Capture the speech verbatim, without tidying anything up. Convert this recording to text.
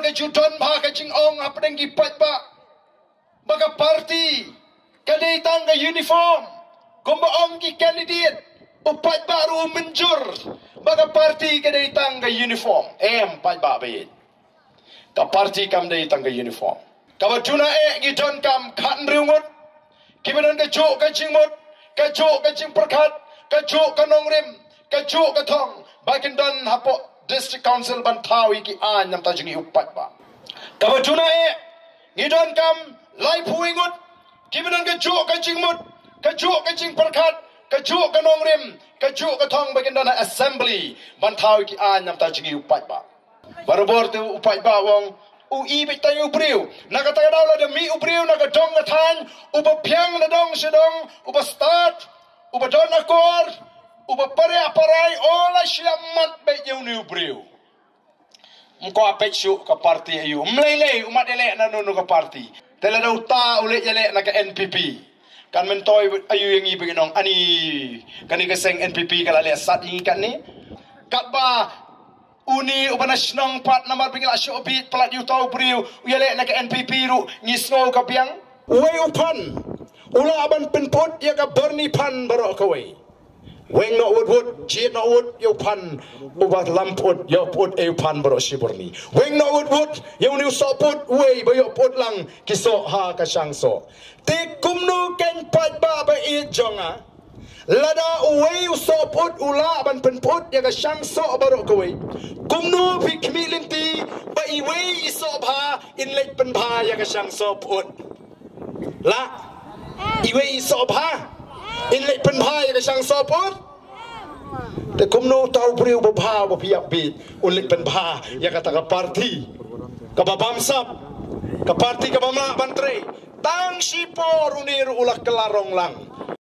Ka ju don bha ka jingong hapdeng ki paidbah ba ka party ka dei tang ka uniform. Kumba ong ki candidate, u paidbah ruh u mynjur ba ka party ka dei tang ka uniform. Em paidbah ba ïeit, ka party kam dei tang ka uniform. Kaba duna eh ngi donkam khathynriew ngut kiba don ka juh ka jingmut, ka juh ka jingpyrkhat, ka juh ka nongrim, ka juh ka thong ba kin don hapoh District Council ban thaw ïa ki aiñ namar ta jong ngi u paidbah. Kaba duna eh ngi donkam laiphew ngut kiba don ka juh ka jingmut, ka juh ka jingpyrkhat, ka juh ka nongrim, ka juh ka thong ba kin don ha assembly ban thaw ïa ki aiñ namar ta jong ngi u paidbah. Barabor te u paidbah u ong u i beit tang ïa u briew. Na kata ka daw lada mih u briew na ka dong ka thaiñ uba phiang na dong sha dong, uba stad, uba don akor, uba pariah parai, u la shim mat beit ïa une u briew. Ym kwah peit shuh ka party aïu. Ym lei lei u mat ïaleh na no no ka party. Te lada uta u leit ïaleh na ka N P P, kan myntoi aïu ïa ngi ba ngin ong ani kane ka seng N P P ka la leh sat ïa ngi katne. Katba une uba na shnong pat namar ba ngi la shoh bit palat ïa uta u briew u ïaleh na ka N P P ruh ngi sngew ka biang. Uwei u phan u lah ban pynput ïa ka byrni phan baroh kawei. Weng noh wut wut, jied noh wut ïa u phan uba lam put, ïa put ïa u phan baroh shi byrni. Weng noh wut wut ïa une u soh put, uwei ba ïoh put lang ki soh ha ka shang soh. Te kumno kein paidbah ba ïeit jong nga, lada uwei u soh put u lah ban pynput ïa ka shang soh baroh kawei, kumno phi khmih lynti ba iwei i soh bha in leit pynbha ïa ka shang soh put? Lah iwei i soh bha in leit pynbha ïa ka shang soh put? Te kumno uta u briew ba bha ba phi ïap bit un leit pynbha ïa kata ka party kaba bamsap, ka party kaba mlah ban trei? Tang shipor une ruh u la kylla rong lang.